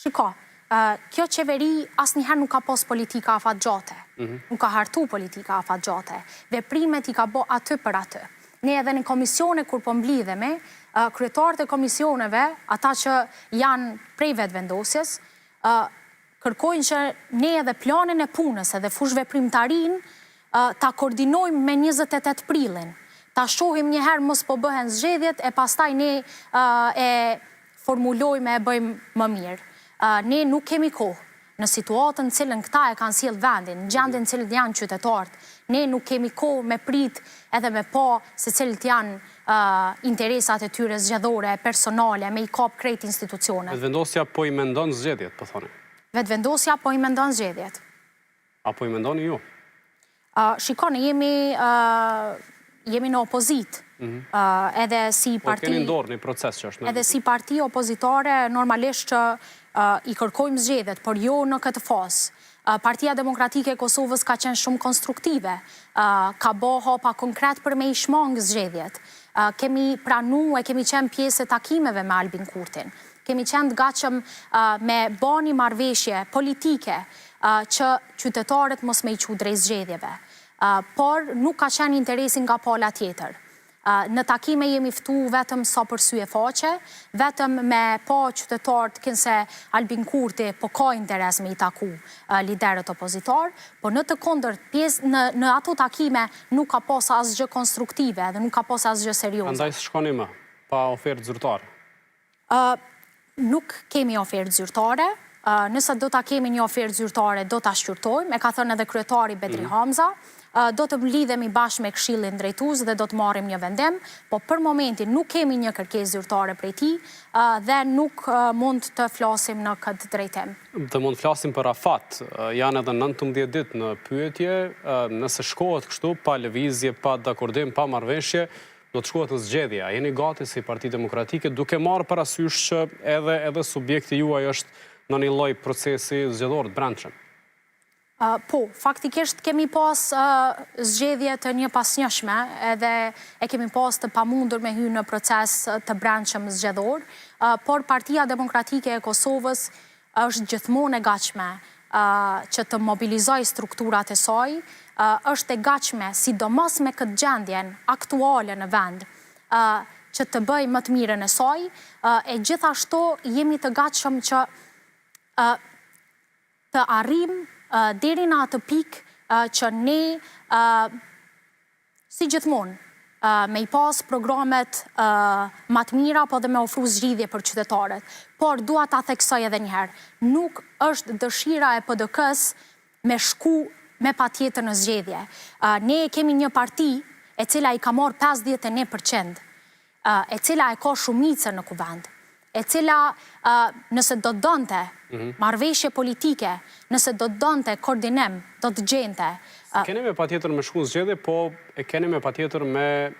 Shiko, kjo qeveri asnjëherë nuk ka pas politika afatgjate, nuk ka hartu politika afatgjate. Veprimet i ka bo aty për aty. Ne edhe në komisione kur po mblidhemi, kryetarët e komisioneve, ata që janë prej Vetëvendosjes, kërkojnë që ne edhe planin e punës edhe fushëveprimtarinë ta koordinojmë me 28 prillin. Ta shohim njëherë mos po bëhen zgjedhjet e pastaj ne e formulojmë e bëjmë më mirë. Ne nuk kemi kohë. Në situatën në cilën këta e kanë sjellë vendin, në gjendjen në cilën janë qytetarët, ne nuk kemi kohë me prit edhe me pa se cilët janë interesat e tyre zgjedhore, personale, me i kap krejt institucionet. Vetëvendosja po i mendon zgjedhjet, po thoni? Vetëvendosja po i mendon zgjedhjet. A po i mendoni ju? Shiko, ne jemi jemi në opozitë. Mhm. Edhe si po, parti... Po keni në dorë një proces që është në... Edhe si parti opozitare, normalisht që i kërkojmë zgjedhjet, por jo në këtë fazë. Partia Demokratike e Kosovës ka qenë shumë konstruktive, ka bo hapa konkret për me i shmangë zgjedhjet. Kemi pranu e kemi qenë pjesë e takimeve me Albin Kurtin. Kemi qenë të gatshëm me ba një marrëveshje politike që qytetarët mos me i çu drejt zgjedhjeve. Por nuk ka qenë interesi nga pala tjetër. Në takime jemi ftu vetëm sa për sy e faqe, vetëm me pa qytetarët kinse Albin Kurti po ka interes me i taku liderët opozitarë, po në të kundërt pjesë në në ato takime nuk ka pas asgjë konstruktive dhe nuk ka pas asgjë serioze. Prandaj s'shkoni më, pa ofertë zyrtare. Nuk kemi ofertë zyrtare. Nëse do ta kemi një ofertë zyrtare, do ta shqyrtojmë. E ka thënë edhe kryetari Bedri mhm. Hamza. Do të mblidhemi bashkë me Këshillin Drejtues dhe do të marrim një vendim, po për momentin nuk kemi një kërkesë zyrtare prej tij dhe nuk mund të flasim në këtë drejtim. Dhe mund të flasim për afat. Janë edhe 19 ditë në pyetje, nëse shkohet kështu pa lëvizje, pa dakordim, pa marrëveshje, Do të shkohet në zgjedhje, a jeni gati si Parti Demokratike, duke marrë parasysh që edhe edhe subjekti juaj është në një lloj procesi zgjedhor të brendshëm? Po, faktikisht kemi pas zgjedhje të njëpasnjëshme edhe e kemi pas të pamundur me hy në proces të brendshëm zgjedhor, por Partia Demokratike e Kosovës është gjithmonë e gatshme që të mobilizojë strukturat e saj, është e gatshme, sidomos me këtë gjendjen aktuale në vend, që të bëjë më të mirën e saj, e gjithashtu jemi të gatshëm që të arrijmë deri në atë pikë që ne Si gjithmonë, me i pas programet ma të mira, po dhe me ofru zgjidhje për qytetarët. Por dua ta theksoj edhe një herë, nuk është dëshira e PDK-së me shku me patjetër në zgjedhje. Ne e kemi një parti e cila i ka marrë 51%. e cila e ka shumicën në Kuvend, e cila nëse do të donte mhm. marrëveshje politike, nëse do të donte koordinim, do të gjente. S'e keni me patjetër me shku në zgjedhje, po e keni me patjetër me